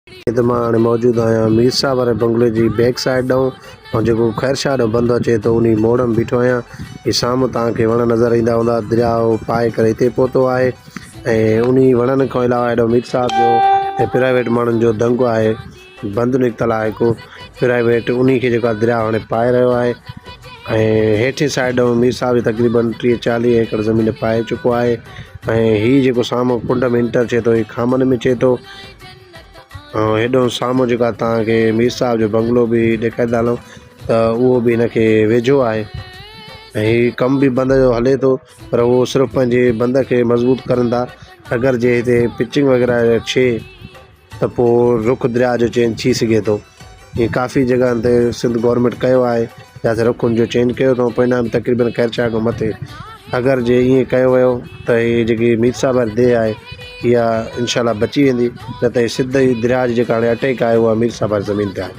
هتي مان هاڻي موجود آهيان مير صاحب واري بنگلي جي بيڪ سائيڊ ڏانهن ۽ جيڪو خير شاهه ڏانهن بند اچي ٿو انهي موڙ ۾ بيٺو آهيان. هي سامهون توهان کي وڻ نظر ايندا هوندا درياء پائي ڪري هتي پهتو آهي ۽ انهي وڻن کان علاوه هيڏو مير صاحب جو ۽ پرائيويٽ ماڻهن جو دنگ آهي بند نڪتل آهي هڪ پرائيويٽ انهي کي جيڪو آهي درياء هاڻي پائي رهيو آهي ۽ هيٺين سائيڊ ڏانهن مير صاحب جي تقريبن 30 40 ايڪڙ زمين پائي چڪو آهي ۽ هي جيڪو سامهون ڪنڊ ۾ انٽر ٿئي ٿو هي خامن ۾ اچي ٿو. ۽ هيڏو سامهون جيڪو آهي توهان کي مير صاحب جو بنگلو به ڏيکاريندا هلون ته اهو به هن کي ويجهو آهي ۽ هي ڪم به بند جو هلي ٿو پر اهو صرف پنهنجي بند کي مضبوط ڪرن ٿا اگر جي هتي پچنگ وغيره ٿئي ته پوء رخ درياء جو چينج ٿي سگهي ٿو ائين ڪافي جڳهن تي سنڌ گورنمينٽ ڪيو آهي جاتي رخ ان جو چينج ڪيو اٿئون پوء به تقريبن خير شاهه کان مٿي اگر جي ائين ڪيو ويو ته هي جيڪي مير صاحب واري ديهه آهي اها انشاء الله بچي ويندي نه ته هي سڌ ئي درياء جي جيڪا هاڻي اٽيڪ آهي اها مير صاحب واري زمين تي آهي.